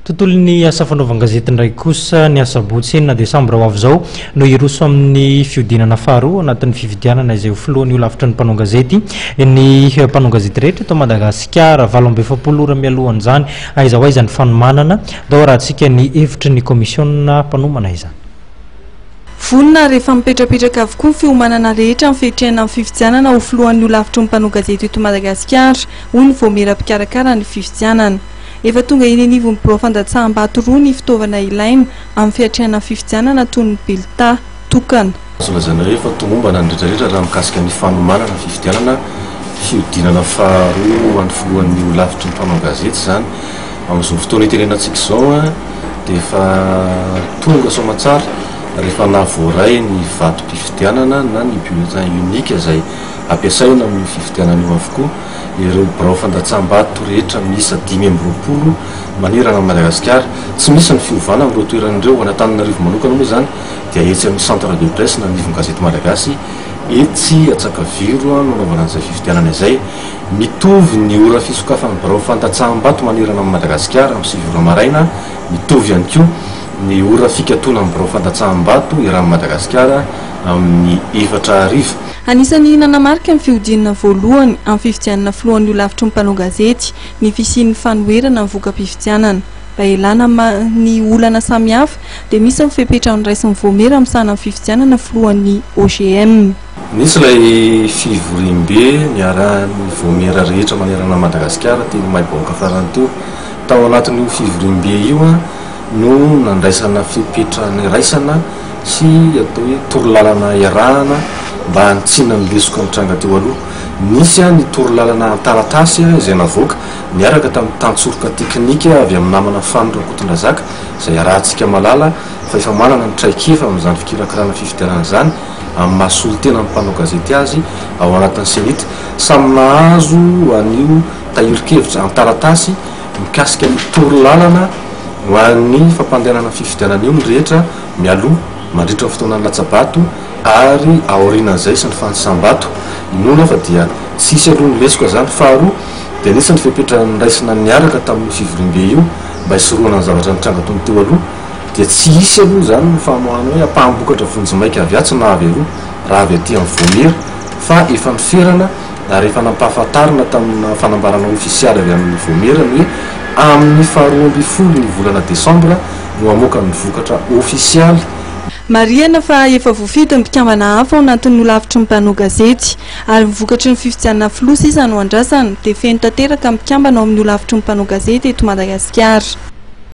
Tontolon'ny asa fanaovan-gazety indray kosa, ny asabotsy 6 desambra ho avy izao no hiroso amin'ny fihodinana faharoa anatin'ny fifidianana izay ho filohan'ny holafitry ny mpanao gazety ny mpanao gazety rehetra eto Madagasikara. 48 ora mialohan'izany, aiza ho aiza ny fanomanana? Ndao arahantsika ny hevitry ny kaomisiona mpanomana izany. Vonona ary efa mipetrapetraka avokoa ny fiomanana rehetra amin'ny fiatrehana ny fifidianana ho filohan'ny holafitry ny mpanao gazety eto Madagasikara, hoy ny vaomiera mpikarakara ny fifidianana. Efa tonga eny anivon'ny birao fandatsaham-bato roa ny fitaovana ilaina amin'ny fiatrehana ny fifidianana toy ny bilta tokana. Azo lazaina hoe efa tomombana ny rehetra rehetra raha mikasika ny fanomanana ny fifidianana fihodinana faharoa ho an'ny filohan'ny holafitry ny mpanao gazety izany. Amin'izao fotoana itenenantsika izao dia efa tonga soamantsara rehefa nahavoaray ny vatom-pifidianana na ny bulletin unique izay ampiasaina amin'io fifidianana io avokoa ireo birao fandatsaham-bato rehetra miisa 25 manerana an'i Madagasikara. Tsy misy ny fiovana amin'ireo toerana ireo. Ho an'Antananarivo manokana moa izany dia etsy amin'ny Centre de presse na anivon'ny Gazety Malagasy etsy Antsakaviro no anaovana an'izay fifidianana izay. Mitovy ny ora fisokafan'ny birao fandatsaham-bato manerana an'i Madagasikara amin'ny 9 ora maraina. Mitovy ihany koa ny ora fikatonan'ny birao fandatsaham-bato eran'i Madagasikara amin'ny 4 hariva. Anisan'ny nanamarika ny fihodinana voalohany amin'ny fifidianana filohan'ny holafitry ny mpanao gazety ny fisian'ny fanoherana ny voka-pifidianana. Mba hialana amin'ny olana samihafa dia misy ny fepetra noraisin'ny vaomiera misahana ny fifidianana filohan'ny OGM. Nisy ilay fivoriambe niarahan'ny vaomiera rehetra manerana an'i Madagasikara teny Mahibahoaka farany teo. Tao anatin'io fivoriambe io no nandraisana fepetra niraisana sy atao hoe torolalana iarahana mba hanitsiana ny lesoka nitranga teo aloha. Nisy ny torolalana an-taratasy izay navoaka niaraka tamin'ny tantsoroka teknika avy amin'ny namana Fano Rakotondrazaka izay iarahantsika mahalala fa efa manana ny traikefa amin'izany fikirakirana fifidianana izany amin'ny maha solontena ny mpanao gazety azy ao anatin'ny Cenit. Samy nahazo an'io tahirin-kevitra an-taratasy mikasika ny torolalana ho an'ny fampandehanana fifidianana io ny rehetra mialoha, mandritra ny fotoanan'ny latsa-bato ary aorianan'izay sy ny fanisam-bato. Inoana fa dia tsy hisy aloha ny lesoka izany. Faharoa dia nisy ny fepetra noraisina niaraka tamin'io fivoriambe io mba hisorohana ny zavatra nitranga toy ny teo aloha. Dia tsy hisy aloha izany ny famoahana hoe ampaham-bokatra vonjimaika avy atsy na avy aroa raha avy aty amin'ny vaomiera fa efa noferana ary efa nampahafantarina tamina fanambarana ofisialy avy amin'ny vaomiera ny hoe amin'ny faharoa ambin'ny ny volana desambra no hamoaka ny vokatra ofisialy. Marihana fa efa voafidy ny mpikambana hafa ao anatin'ny holafitry ny mpanao gazety ary ny vokatry ny fifidianana filoha sisa no andrasana dia feno tanteraka ny mpikambana ao amin'ny holafitry ny mpanao gazety eto Madagasikara.